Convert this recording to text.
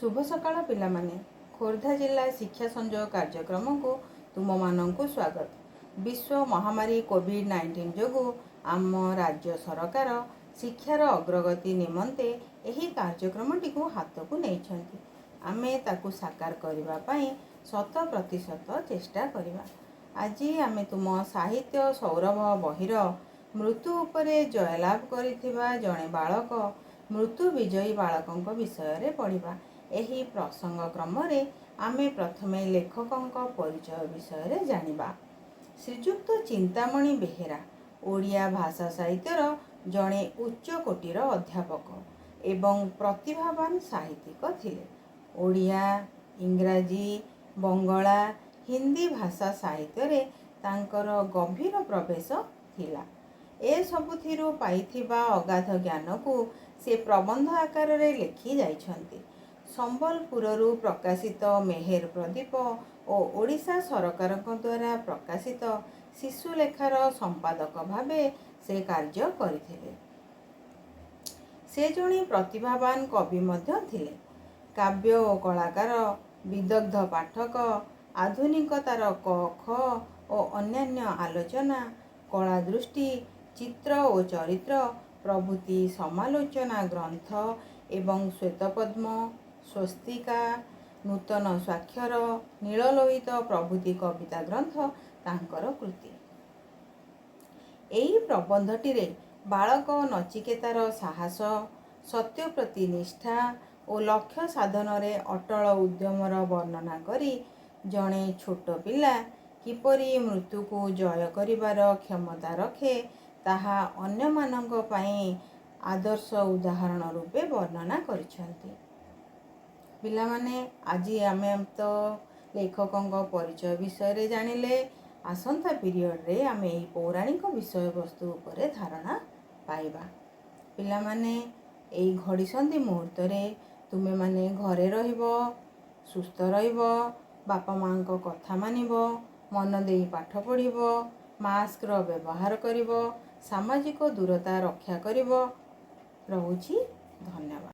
ଶୁଭ ସକାଳ ପିଲାମାନେ। ଖୋର୍ଦ୍ଧା ଜିଲ୍ଲା ଶିକ୍ଷା ସଂଯୋଗ କାର୍ଯ୍ୟକ୍ରମକୁ ତୁମମାନଙ୍କୁ ସ୍ୱାଗତ। ବିଶ୍ୱ ମହାମାରୀ କୋଭିଡ଼-19 ଯୋଗୁଁ ଆମ ରାଜ୍ୟ ସରକାର ଶିକ୍ଷାର ଅଗ୍ରଗତି ନିମନ୍ତେ ଏହି କାର୍ଯ୍ୟକ୍ରମଟିକୁ ହାତକୁ ନେଇଛନ୍ତି। ଆମେ ତାକୁ ସାକାର କରିବା ପାଇଁ ଶତ ପ୍ରତିଶତ ଚେଷ୍ଟା କରିବା। ଆଜି ଆମେ ତୁମ ସାହିତ୍ୟ ସୌରଭ ବହିର ମୃତ୍ୟୁ ଉପରେ ଜୟଲାଭ କରିଥିବା ଜଣେ ବାଳକ, ମୃତ୍ୟୁ ବିଜୟୀ ବାଳକଙ୍କ ବିଷୟରେ ପଢ଼ିବା। ଏହି ପ୍ରସଙ୍ଗ କ୍ରମରେ ଆମେ ପ୍ରଥମେ ଲେଖକଙ୍କ ପରିଚୟ ବିଷୟରେ ଜାଣିବା। ଶ୍ରୀଯୁକ୍ତ ଚିନ୍ତାମଣି ବେହେରା ଓଡ଼ିଆ ଭାଷା ସାହିତ୍ୟର ଜଣେ ଉଚ୍ଚକୋଟୀର ଅଧ୍ୟାପକ ଏବଂ ପ୍ରତିଭାବାନ ସାହିତ୍ୟିକ ଥିଲେ। ଓଡ଼ିଆ, ଇଂରାଜୀ, ବଙ୍ଗଳା, ହିନ୍ଦୀ ଭାଷା ସାହିତ୍ୟରେ ତାଙ୍କର ଗଭୀର ପ୍ରବେଶ ଥିଲା। ଏସବୁଥିରୁ ପାଇଥିବା ଅଗାଧ ଜ୍ଞାନକୁ ସେ ପ୍ରବନ୍ଧ ଆକାରରେ ଲେଖି ଯାଇଛନ୍ତି। ସମ୍ବଲପୁରରୁ ପ୍ରକାଶିତ ମେହେର ପ୍ରଦୀପ ଓ ଓଡ଼ିଶା ସରକାରଙ୍କ ଦ୍ୱାରା ପ୍ରକାଶିତ ଶିଶୁଲେଖାର ସମ୍ପାଦକ ଭାବେ ସେ କାର୍ଯ୍ୟ କରିଥିଲେ। ସେ ଜଣେ ପ୍ରତିଭାବାନ କବି ମଧ୍ୟ ଥିଲେ। କାବ୍ୟ ଓ କଳାକାର, ବିଦଗ୍ଧ ପାଠକ, ଆଧୁନିକତାର କ ଖ ଓ ଅନ୍ୟାନ୍ୟ ଆଲୋଚନା, କଳା ଦୃଷ୍ଟି, ଚିତ୍ର ଓ ଚରିତ୍ର ପ୍ରଭୃତି ସମାଲୋଚନା ଗ୍ରନ୍ଥ ଏବଂ ଶ୍ୱେତପଦ୍ମ, ସ୍ୱସ୍ତିକା, ନୂତନ ସ୍ୱାକ୍ଷର, ନୀଳଲୋହିତ ପ୍ରଭୃତି କବିତା ଗ୍ରନ୍ଥ ତାଙ୍କର କୃତି। ଏହି ପ୍ରବନ୍ଧଟିରେ ବାଳକ ନଚିକେତାର ସାହସ, ସତ୍ୟ ପ୍ରତି ନିଷ୍ଠା ଓ ଲକ୍ଷ୍ୟ ସାଧନରେ ଅଟଳ ଉଦ୍ୟମର ବର୍ଣ୍ଣନା କରି ଜଣେ ଛୋଟ ପିଲା କିପରି ମୃତ୍ୟୁକୁ ଜୟ କରିବାର କ୍ଷମତା ରଖେ, ତାହା ଅନ୍ୟମାନଙ୍କ ପାଇଁ ଆଦର୍ଶ ଉଦାହରଣ ରୂପେ ବର୍ଣ୍ଣନା କରିଛନ୍ତି। ପିଲାମାନେ, ଆଜି ଆମେ ତ ଲେଖକଙ୍କ ପରିଚୟ ବିଷୟରେ ଜାଣିଲେ। ଆସନ୍ତା ପିରିୟଡ଼ରେ ଆମେ ଏହି ପୌରାଣିକ ବିଷୟବସ୍ତୁ ଉପରେ ଧାରଣା ପାଇବା। ପିଲାମାନେ, ଏଇ ଘଡ଼ିସନ୍ଧି ମୁହୂର୍ତ୍ତରେ ତୁମେମାନେ ଘରେ ରହିବ, ସୁସ୍ଥ ରହିବ, ବାପା ମାଆଙ୍କ କଥା ମାନିବ, ମନ ଦେଇ ପାଠ ପଢ଼ିବ, ମାସ୍କର ବ୍ୟବହାର କରିବ, ସାମାଜିକ ଦୂରତା ରକ୍ଷା କରିବ। ରହୁଛି, ଧନ୍ୟବାଦ।